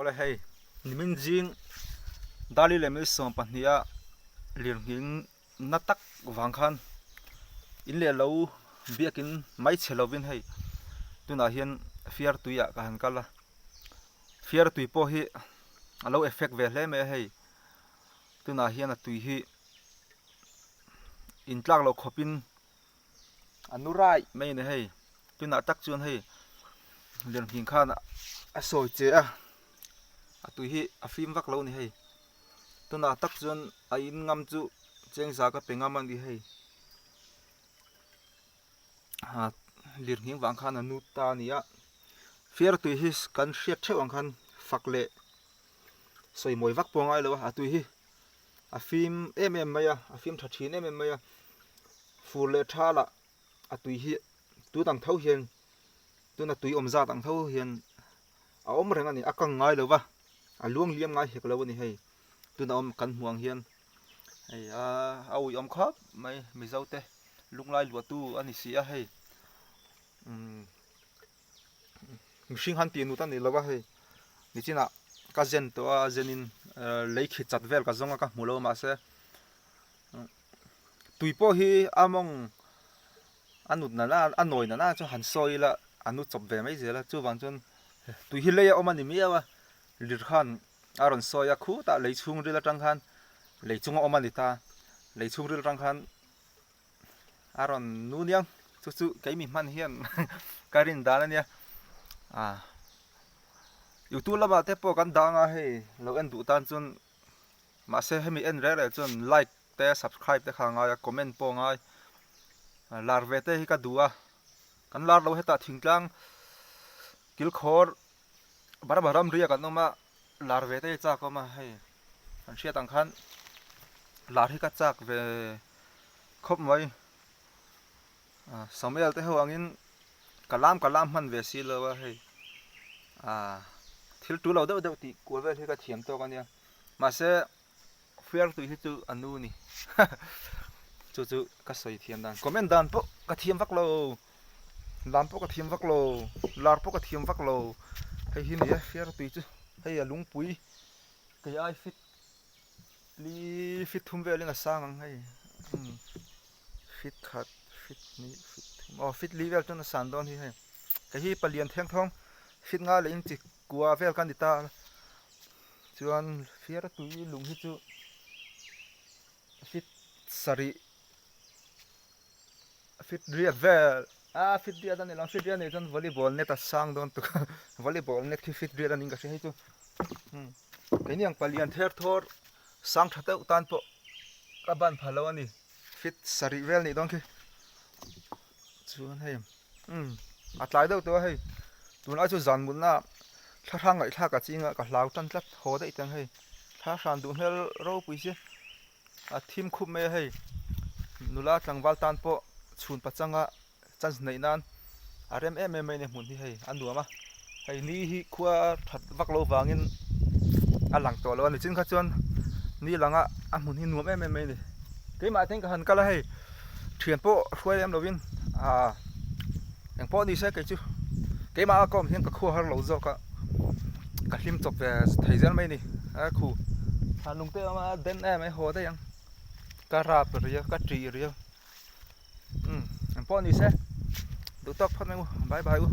Awle hei, nimin zing Dali leh May 12 a lirnghing na tak vang khan in leh lo biakin mai chhe lovin hei tunah hian fiar tui ah ka han kal a, fiar tui pawh hi a lo effect ve hle mai a hei tunah hian a tui hi intlak loh khawpin a nu raih mai a ni hei tunah tak chuan hei lirnghing khan a sawi che a a tui hi a fim vak lo a ni hei tunah tak chuan a in ngam chu chengza ka pe ngam a ni hei ah lirnghing vang khan a nu ta a ni a fiar tui hi kan hriat theuh ang khan fak leh sawi mawi vak pawh a ngai lo a a tui hi a fim em em mai a a fim tha thin em em mai a fur leh tha lah a tui hi tun ang tho hian tuna tui awm zat ang tho hian a awm reng a ni a kang ngai lo va a luang liam ngai hek lo a ni hei tuna awm kan hmuh ang hian hei a a ui awm khawp mai mizo te lunglai luah tu a ni si a hei umm. Mihring han tih nut a ni lo a hei nichinah ka zen tawh a zenin lei khi chat vel ka zawng a ka hmu lo mahse tui pawh hi a mawng a nut nana a nawi nana chu han sawi ila a nu chawp ve mai zel a chuvang chuan tui hi lei a awm a ni miau a lir khan a rawn sawi a khutah lei chhungril atang khan lei chunga awm a ni ta lei chhungril atang khan. A rawn nu niang chu chu keimi hman hian ka rin dan a nia ah youtube lamah te pawh kan dang a hei lo en duh tan chuan mahse hemi en reng reng chuan like te subscribe te kha a ngai a comment pawh a ngai lar ve te hi ka duh a kan lar lo hetah thingtlang kilkhawr Burma ramri a kan awm a lar ve te hi chak awm a hei kan hriat ang khan lar hi ka chak ve khawp mai ah Samuel te ho angin ka lam ka lam hman ve si lo a hei ah thil tul lo deuh deuh tih kual vel hi ka thiam tawk a nia mahse Fiar tui hi chu a nu ni chu chu ka sawi thiam dan comment dan pawh ka thiam vak lo lam pawh ka thiam vak lo lar pawh ka thiam vak lo hei hi ni e fiar tui chu hei a lungpui kei ai fit li fit thum velin a sang ang hei umm fit khat fit hnih fit thum aw fit li vel chuan a san dawn hi hei kei hi palian theng thawng fit nga leh inchi kua vel ka ni ta. Chuan fiar tui lung hi chu fit sarih fit riat vel a fit riat a ni lo fit riat a nih chuan volleyball net a sang dawn tuk a volleyball net khi fit riat a niin ka hria hei chu keini ang palian ther thawr sang tha deuh tan pawh ka ban pha lo a ni fit sarih vel nih dawn khi chuan hei umm a tlai deuh tawh a hei tunlai chu zan mutna thla hrang ngaihthlak a ching a ka hlau tan tlat haw daih teng hei thla hran duh hmel ropui si a thim khup mai a hei nula tlangval tan pawh chhun pachanga chance neih nan a rem em em mai a ni hmun hi hei a nuam a hei ni hi khua that vak lo vangin a lang tawh lo a ni chin kha chuan ni langa a hmun hi nuam em em mai a ni keimah te ka han kal a hei thian pawh hruai lem lovin ah eng pawh ni se kei chu keimah a ka awm hian ka khua har lo zawk a ka hlim chawp ve thei zel mai a ni a khu thlan lung te a awm a den em ai haw daih ang ka rap riau ka ṭih riau. Umm eng pawh ni se duh tawk phawt mai u bye bye u.